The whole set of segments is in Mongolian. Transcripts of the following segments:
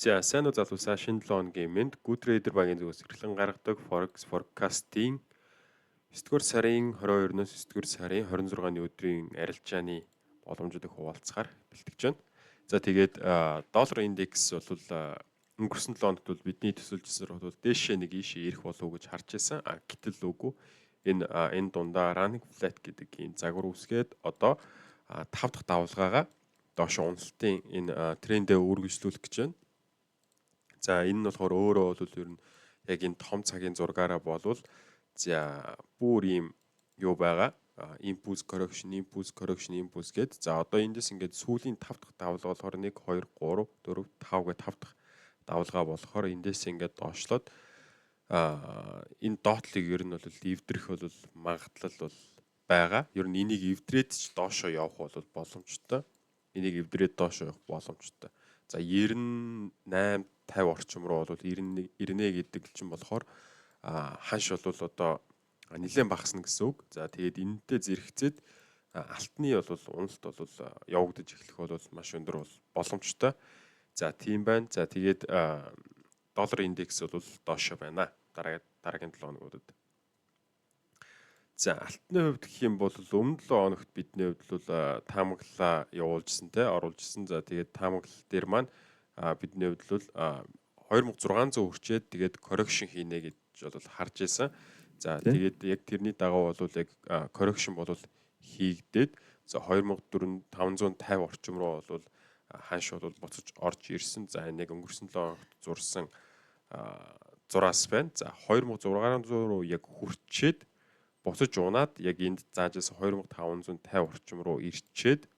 За, сайн уу, залуусаа, шинэ 7 хоногийн мэнд. Good Trader багийн зүгээс эрхлэн гаргадаг Forex Forecast-ийн 9 дугаар сарын 22-наас 9 дугаар сарын 26-ны өдрийн арилжааны боломжуудыг хуваалцахаар бэлтгэж байна. За, тэгээд доллар индекс бол өнгөрсөн 7 хоногт бол бидний төсөөлжсөнээр бол дээшээ нэг ийшээ ирэх болов уу гэж харж байсан. А гэтэл үгүй. Энэ дундаа running flat гэдэг ийм загвар үүсгээд одоо 5 дахь давалгаагаа доош уналтын энэ трендээ үргэлжлүүлэх гэж байна. За, энэ нь болохоор өөрөө бол ер нь яг энэ том цагийн зургаараа болвол, за, бүр ийм юу байгаа, impulse correction, impulse correction, impulse гээд, за, одоо эндээс ингээд сүүлийн 5 дахь давалгаа болохоор 1 2 3 4 5 гээд 5 дахь давалгаа болохоор эндээс ингээд доошлоод энэ доотлыг ер нь бол эвдрэх бол магадлал бол байгаа. Ер нь энийг эвдрээд ч доошоо явах бол боломжтой. Энийг эвдрээд доошоо явах боломжтой. За, 98 50 орчим руу бол 91 90 гэдэг чинь болохоор ханш бол одоо нэлээд багасна гэсэн үг. За, тэгээд энэтэй зэрэгцээд алтны бол уналт бол явагдаж эхлэх бол маш өндөр бол боломжтой. За, тийм байна. За, тэгээд доллар индекс бол доошо байна. Дараагийн 7 хоногудад. За, алтны хувьд гэх юм бол өмнө 7 хоногт бидний хувьд бол таамаглалаа явуулжсэн те, оруулжсэн. За, тэгээд таамаглал дээр маань бидний хувьд бол 2600 хүрчээд тэгээд correction хийнэ гэж бол харж байсан. За, тэгээд яг тэрний дагуу бол яг correction бол хийгдээд, за, 2550 орчим руу бол ханш бол буцаж орж ирсэн. За, энэ яг өнгөрсөн 7 хоногт зурсан зураас байна. За, 2600 руу яг хүрчээд буцаж унаад, яг энд заажсэн 2550 орчим руу ирчээд,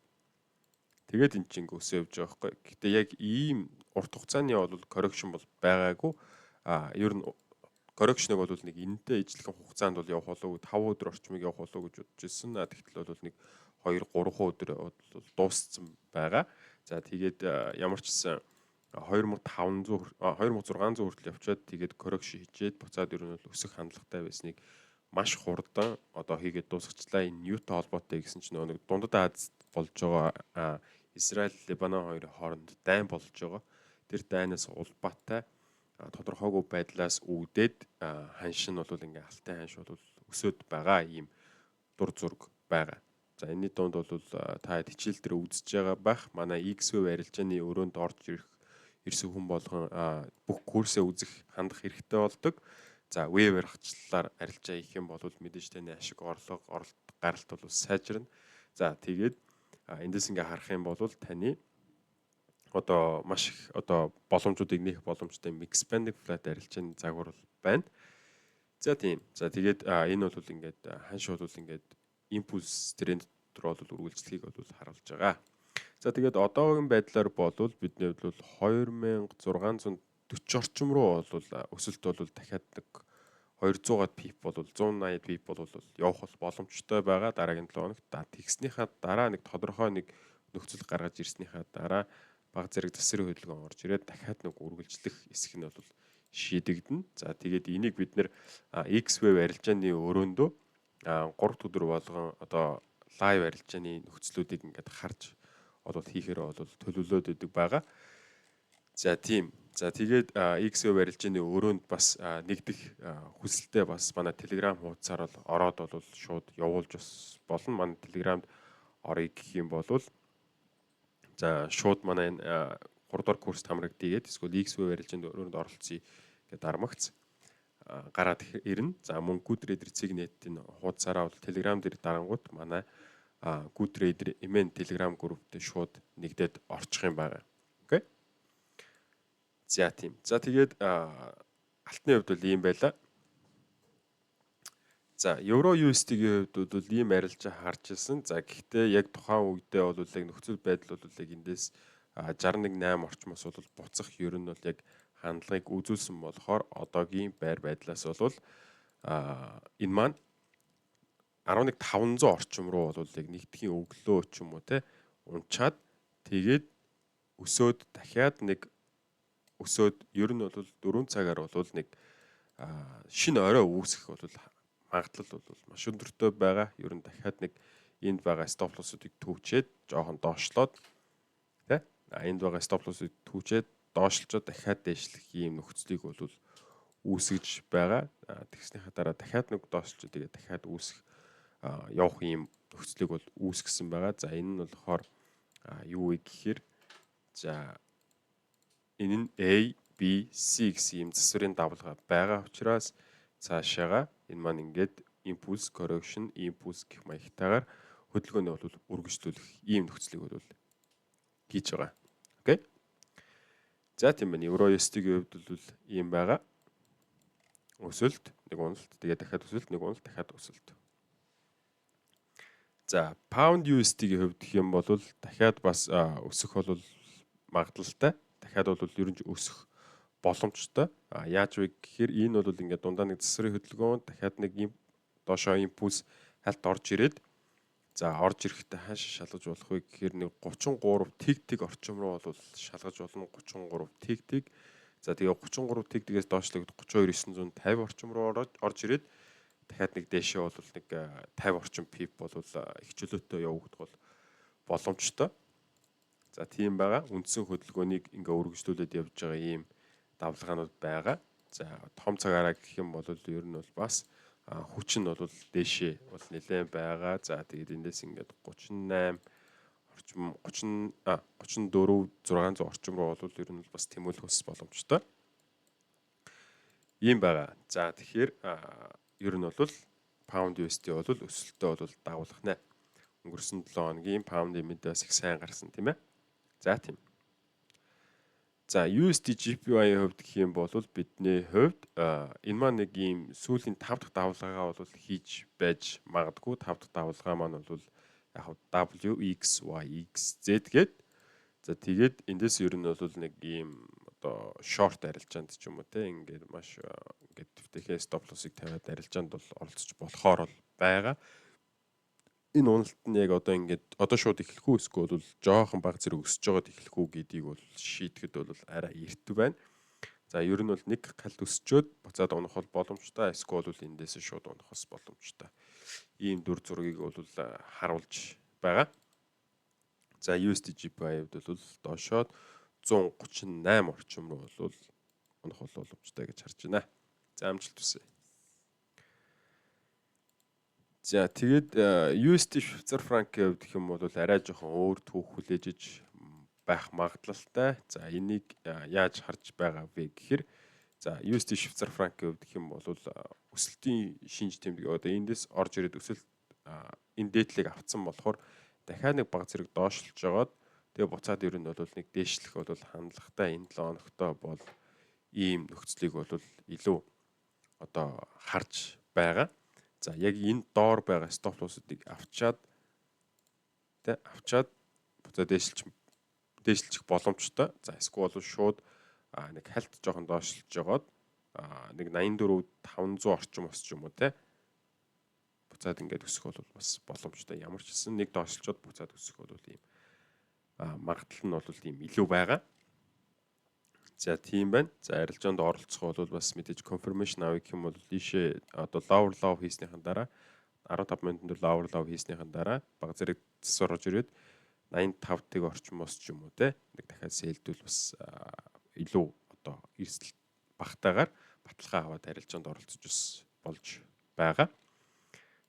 тэгээд эн чинь өсөө явж байгаа байхгүй. Гэтэ яг ийм урт хугацааны бол correction бол байгаагүй. А ер нь correction-ыг бол нэг энэтэй ижилхэн хугацаанд бол явах болов уу, 5 өдөр орчмыг явах болов уу гэж бодож ирсэн. А тэгтэл бол нэг 2 3 өдөр бол дууссан байгаа. За, тэгээд ямар ч гэсэн 2500, 2600 хүртэл явчаад, тэгээд correction хийчээд буцаад ер нь бол өсөх хандлагатай байсныг маш хурдан одоо хийгээд дуусгачлаа. Энэ юутай холбоотой гэсэн чинь нөгөө нэг Дундад Азид болж байгаа, Израиль, Лебанон хоёрын хооронд дайн болж байгаа. Тэр дайнаас улбаатай тодорхойгүй байдлаас үүдээд ханш нь бол ингээ алтын ханш бол өсөөд байгаа ийм дур зураг байгаа. За, энэний дунд бол та хичээл дээр үзэж байгаа бах, манай XW арилжааны өрөөнд орж ирсэн хүн болгон бүх курсээ үзэх, хандах хэрэгтэй болдог. За, wave аргачлалаар арилжаа хийх юм бол мэдээж таны ашиг орлого, оролт, гаралт бол сайжирна. За, тэгээд эндээс ингээ харах юм бол таны одоо маш их одоо боломжуудыг нээх боломжтой expanding flat арилжааны загвар бол байна. За, тийм. За, тэгээд энэ бол ингээд ханш бол ингээд импульс тренд дотор бол үргэлжлэхийг бол харуулж байгаа. За, тэгээд одоогийн байдлаар болвол бидний хувьд бол 2640 орчим руу бол өсөлт бол дахиад нэг 200-аад pip бол, 180 pip бол явах бол боломжтой байгаа дараагийн 7 хоногт. Тэгснийхаа дараа нэг тодорхой нэг нөхцөл гаргаж ирснийхаа дараа баг зэрэг засварын хөдөлгөөн орж ирээд дахиад нэг үргэлжлэх хэсэг нь бол шийдэгдэнэ. За, тэгээд энийг бид нэр X-Wave арилжааны өрөөндөө 3 дахь өдөр болгон одоо live арилжааны нөхцлүүдийг ингээд харж бол хийхээр бол төлөвлөөд өгдөг байгаа. За, тийм. За, тэгээд X-Wave арилжааны өрөөнд бас нэгдэх хүсэлтэд бас манай Telegram хуудасаар бол ороод бол шууд явуулж бас болно. Манай Telegram-д оръё гэх юм бол, за, шууд манай энэ 3 дугаар курст хамрагдъя эсвэл X-Wave арилжаанд өрөөнд оролцъё гэдээ дармагц гараад ирнэ. За, мөн Good Trader Signet-ийн хуудасаараа бол Telegram дээр дарангууд манай Good Trader MN Telegram group дээр шууд нэгдээд орчих юм байна. Окей. За, тийм. За, тэгээд алтны хувьд бол ийм байла. За, Евро USD-ийн хувьд бол ийм арилжаа харж ирсэн. За, гэхдээ яг тухайн үедээ бол яг нөхцөл байдал бол яг эндээс 61.8 орчмоос бол буцах ер нь бол яг хандлагыг үзүүлсэн болохоор одоогийн байр байдлаас бол энэ маань 11,500 орчим руу бол яг нэгдэхийн өглөө ч юм уу те унчаад, тэгээд өсөөд, дахиад нэг өсөөд, ер нь бол 4 цагаар бол нэг шинэ орой үүсэх бол магадлал бол маш өндөртэй байгаа. Ер нь дахиад нэг энд байгаа stop loss-уудыг түүчээд жоохон доошлоод тий. А энд байгаа stop loss-ыг түүчээд доошлцоо дахиад дээшлэх ийм нөхцөлийг бол үүсгэж байгаа. Тэгснийхаа дараа дахиад нэг доошлцоо, тэгээд дахиад үүсэх явах ийм нөхцөлийг бол үүсгэсэн байгаа. За, энэ нь болохоор юу вэ гэхээр, за, энэ нь A, B, C гэсэн ийм засварын давлгаа байгаа учраас цаашаага энэ маань ингээд импульс, correction, импульс гэх маягтайгаар хөдөлгөөний бол үргэлжлүүлэх ийм нөхцөлийг бол хийж байгаа. Okay. За, тийм байна. Евро USD-ийн хувьд бол ийм байгаа. Өсөлт, нэг уналт, тэгээ дахиад өсөлт, нэг уналт, дахиад өсөлт. За, Pound USD-ийн хувьд гэх юм бол дахиад бас өсөх бол магадлалтай. Дахиад бол ер нь өсөх боломжтой. А яаж вэ гэхээр энэ бол ингээд дундаа нэг засварын хөдөлгөөн, дахиад нэг юм доошоо импульс хальт орж ирээд, за, орж ирэхдээ хаашаа шалгаж болох вэ гэхээр нэг 33 тэг тэг орчим руу бол шалгаж болно. 33 тэг тэг. За, тэгээ 33 тэг тэгээс доошлогд 32 950 орчим руу орж ирээд дахиад нэг дээшээ бол нэг 50 орчим pip бол их чөлөөтэй явагдах бол боломжтой. За, тийм байгаа. Үндсэн хөдөлгөөнийг ингээ үргэлжлүүлээд явж байгаа ийм давлгаанууд байгаа. За, том цагаараа гэх юм бол ер нь бол бас хүч нь бол дээшээ бол нэлээд байгаа. За, тэгээд эндээс ингээд 38 орчим 30 34 600 орчим руу бол ер нь бас тэмүүлэх бас боломжтой. Ийм байгаа. За, тэгэхээр ер нь бол pound USD бол өсөлтөө бол дагуулах нэ. Өнгөрсөн 7 хоногийн pound-ын мэдээ бас их сайн гарсан, тийм ээ. За, тийм. За, USD JPY-ийн хувьд гэх юм бол бидний хувьд энэ маань нэг ийм сүүлийн 5 дахь давлгаагаа бол хийж байж магадгүй. 5 дахь давлгаа маань бол яг W X Y X Z гээд, за, тэгээд эндээс ер нь бол нэг ийм одоо short арилжаанд ч юм уу те, ингээд маш ингээд төвтэйхээ stop loss-ыг тавиад арилжаанд бол оролцож болохоор бол байгаа. Энэ уналт нь яг одоо ингээд одоо шууд эхлэх үү, эсвэл бол жоохон баг зэрэг өсөж байгаад эхлэх үү гэдгийг бол шийдэхэд бол арай эрт байна. За, ер нь бол нэг галт өсчөөд буцаад унах бол боломжтой. Эсвэл бол эндээс шууд унах бас боломжтой. Ийм дүр зургийг бол харуулж байгаа. За, USD JPY хувьд бол доошоод 138 орчим руу бол унах бол боломжтой гэж харж байна. За, амжилт хүсье. За, тэгээд USD Швейцар франкийн хувьд гэх юм бол арай жоохон өөр түүх хүлээж байх магадлалтай. За, энийг яаж харж байгаа вэ гэхээр, за, USD Швейцар франкийн хувьд гэх юм бол өсөлтийн шинж тэмдэг одоо эндээс орж ирээд өсөлт энэ дээдлийг авцсан болохоор дахиад нэг баг зэрэг доошлж жагаад, тэгээ буцаад ер нь бол нэг дээшлэх бол хандлагатай энэ 7 хоногтой бол ийм нөхцөлийг бол илүү одоо харж байгаа. За, яг энэ доор байгаа stop loss-уудыг авчаад тэ авчаад буцаад дээшилчих боломжтой. За, эсвэл бол шууд нэг хальт жоохон доошлж жагаад нэг 84 500 орчим ос ч юм уу те, буцаад ингээд өсөх бол бас боломжтой. Ямар ч гэсэн нэг доошлцоод буцаад өсөх бол ийм магадлал нь бол ийм илүү байгаа. За, тийм байна. За, арилжаанд оролцох бол бас мэдээж confirmation авах юм бол ийшээ одоо lower low хийснийхэн дараа, 15 минутанд lower low хийснийхэн дараа баг зэрэг засвар орж ирээд 85 тэг орчмоос ч юм уу те, нэг дахиад sell-двэл бас илүү одоо эрсдэл багтаагаар баталгаа аваад арилжаанд оролцож бас болж байгаа.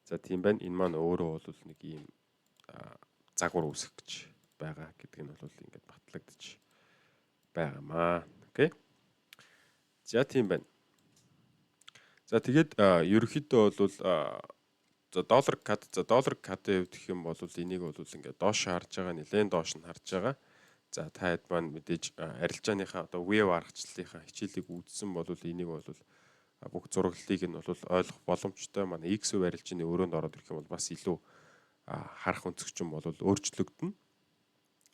За, тийм байна. Энэ маань өөрөө бол нэг ийм загвар үүсгэх гэж байгаа гэдэг нь бол ингээд батлагдчих байгаамаа. Okay. За, тийм байна. За, тэгээд ерөнхийдөө бол за доллар CAD, за доллар CAD-ын хувьд гэх юм бол энийг бол ингээд доош харж байгаа, нэлээд доош нь харж байгаа. За, та хэд маань мэдээж арилжааныхаа одоо wave аргачлалынхаа хичээлийг үзсэн бол энийг бол бүх зураглалыг нь бол ойлгох боломжтой. Манай XV арилжааны өрөөнд ороод ирэх юм бол бас илүү харах өнцөг чинь бол өөрчлөгдөнө.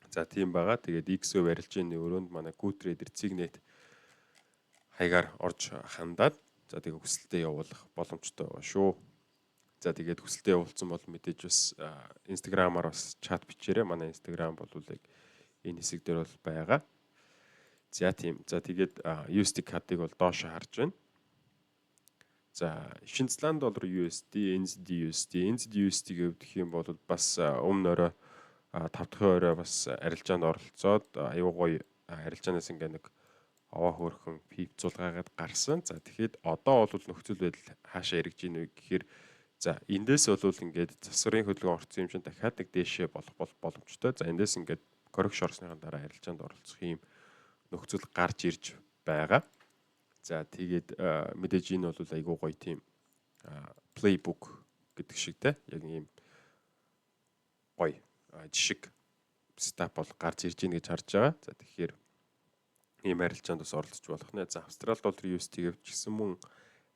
За, тийм байгаа. Тэгээд XV арилжааны өрөөнд манай Good Trader Signet хаягаар орж хандаад, за, тэгээ хүсэлтээ явуулах боломжтой байгаа шүү. За, тэгээд хүсэлтээ явуулсан бол мэдээж бас Instagram-аар бас чат бичээрэй. Манай Instagram бол яг энэ хэсэг дээр бол байгаа. За, тийм. За, тэгээд USD CAD-ыг бол доош харж байна. За, Шинэ Зеланд доллар USD, NZD USD, NZD USD гэх юм бол бас өмнө орой, 5 дахь орой бас арилжаанд оролцоод аюу гоё арилжаанаас ингээ нэг Овоо хөөрхөн pip зулгаагаад гарсан. За, тэгэхэд одоо бол нөхцөл байдал хаашаа эргэж ийн вэ гэхээр, за, эндээс бол ингээд засварын хөдөлгөөн орсон юм чинь дахиад нэг дээшээ болох боломжтой. За, эндээс ингээд correction орсныхаа дараа арилжаанд оролцох юм нөхцөл гарч ирж байгаа. За, тэгээд мэдээж энэ бол айгүй гоё тийм playbook гэдэг шиг те, яг ийм гоё жишг setup бол гарч ирж гин гэж харж байгаа. За, тэгэхээр ийм арилжаанд бас оролцож болох нэ. За, Австрал доллар USD-г ч гэсэн мөн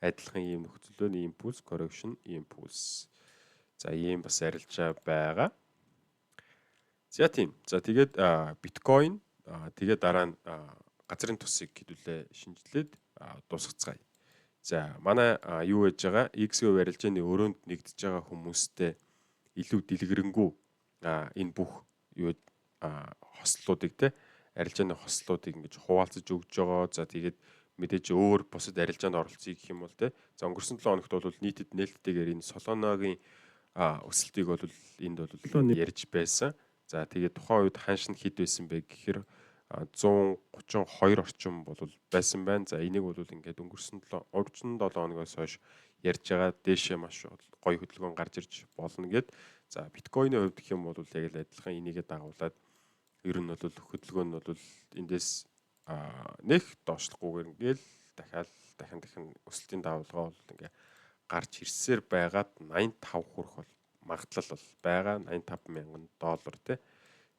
адилхан ийм нөхцөл байна. Impulse, correction, impulse. За, ийм бас арилжаа байгаа. За, тийм. За, тэгээд биткойн, тэгээд дараа нь газрын тосыг хэдүүлээ шинжилээд дуусгацгаая. За, манай юу яаж байгаа XV арилжааны өрөөнд нэгдэж байгаа хүмүүстэй илүү дэлгэрэнгүй энэ бүх юу хослолуудыг те, арилжааны хослолуудыг ингэж хуваалцаж өгж байгаа. За, тэгээд мэдээж өөр бусад арилжаанд оролцъё гэх юм бол те. За, өнгөрсөн 7 хоногт бол нийтэд нээлттэйгээр энэ Solana-гийн өсөлтийг бол энд бол ярьж байсан. За, тэгээд тухайн үед ханш нь хэд байсан бэ гэхээр 132 орчим бол байсан байна. За, энийг бол ингээд өнгөрсөн 7 уржин 7 хоногоос хойш ярьж байгаа, дээшээ маш гоё хөдөлгөөн гарч ирж болно гэд. За, биткойны хувьд гэх юм бол яг л адилхан энийгээ дагуулад ер нь бол хөдөлгөөн нь бол эндээс нэх доошлохгүйгээр ингээл дахиад дахин дахин өсөлтийн давалгаа бол ингээ гарч ирсээр байгаад 85 хүрэх бол магадлал бол байгаа, 85 мянган доллар тий.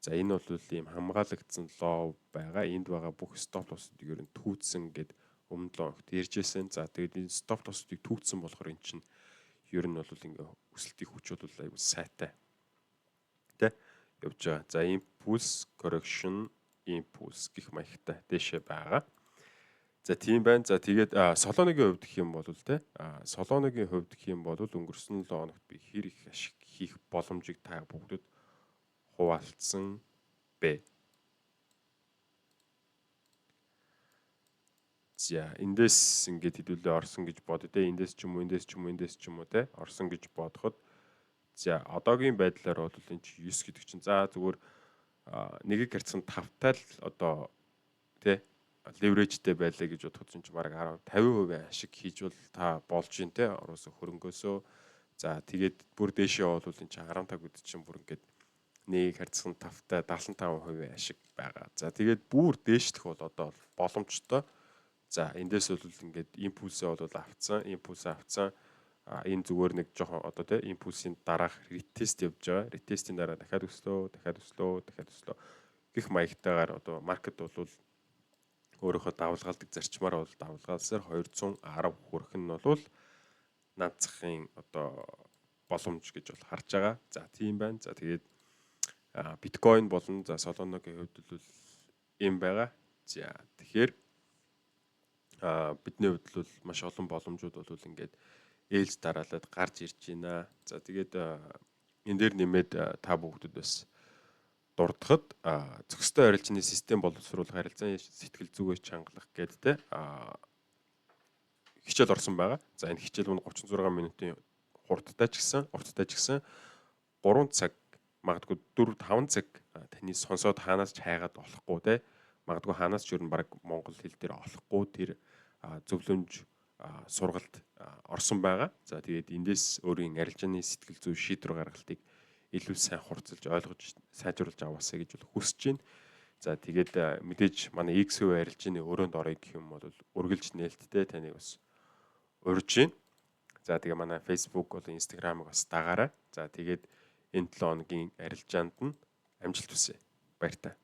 За, энэ бол ийм хамгаалагдсан low байгаа. Энд байгаа бүх stop loss-уудыг ер нь түүцсэн гэд өмнө 7 хоногт ярьжсэн. За, тэгээд энэ stop loss-уудыг түүцсэн болохоор эн чинь ер нь бол ингээ өсөлтийн хүч бол айгу сайтай. Тэ, явж байгаа. За, impulse, correction, impulse гэх маягтай дээшээ байгаа. За, тийм байна. За, тэгээд Solana-гийн хувьд гэх юм бол те, Solana-гийн хувьд гэх юм бол өнгөрсөн 7 хоногт би хэр их ашиг хийх боломжийг та бүгдэд хуваалцсан бэ? За, эндээс ингээд хэдүүлээ орсон гэж бодё те, эндээс ч юм уу, эндээс ч юм уу, эндээс ч юм уу те, орсон гэж бодоход, за, одоогийн байдлаар бол энэ чи 9 гэдэг чинь, за, зүгээр нэгийг харьцан тавтай л одоо те leverage тэй байлаа гэж бодоход чинь бараг 10 50% ашиг хийж бол та болж гин те, оруулсан хөрөнгөөсөө. За, тэгээд бүр дээшээ бол энэ чинь 15 гэдэг чинь бүр ингээд нэг харьцан тавтай 75% ашиг байгаа. За, тэгээд бүр дээшлэх бол одоо боломжтой. За, эндээс бол ингээд импульсээ бол авцсан, импульсээ авцсан. А энэ зүгээр нэг жоохон одоо те импульсийн дараах retest явж байгаа. Retest ийн дараа дахиад өслөө, дахиад өслөө, дахиад өслөө гэх маягтайгаар одоо market бол өөрөөхөө давалгаалдаг зарчмаар бол давалгаалсаар 210 хүрэх нь бол над захын одоо боломж гэж бол харж байгаа. За, тийм байна. За, тэгээд биткойн болон за Solana-гийн хувьд бол ийм байгаа. За, тэгэхээр бидний хувьд бол маш олон боломжууд бол ингээд ээлж дараалаад гарч ирж байна. За, тэгээд энэ дээр нэмээд та бүгдэд бас дурдахад зохистой арилжааны систем боловсруулах, харилцааны сэтгэл зүгээс чангалах гээд те хичээл орсон байгаа. За, энэ хичээл нь 36 минутын хурдтай ч гэсэн, урттай ч гэсэн 3 цаг, магадгүй 4 5 цаг таны сонсоод хаанаас ч хайгаад олохгүй те, магадгүй хаанаас ч ер нь баг монгол хэл дээр олохгүй тэр зөвлөмж, сургалт орсон байгаа. За, тэгээд эндээс өөрийн арилжааны сэтгэл зүй шийдвэр гаргалтыг илүү сайн хурцлж ойлгож сайжруулж аваасай гэж бол хүсэж байна. За, тэгээд мэдээж манай XV арилжааны өрөөнд орё гэх юм бол үргэлж нээлттэй таныг бас урьж байна. За, тэгээ манай Facebook болон Instagram-ыг бас дагаарай. За, тэгээд энэ 7 хоногийн арилжаанд нь амжилт хүсье. Баяртай.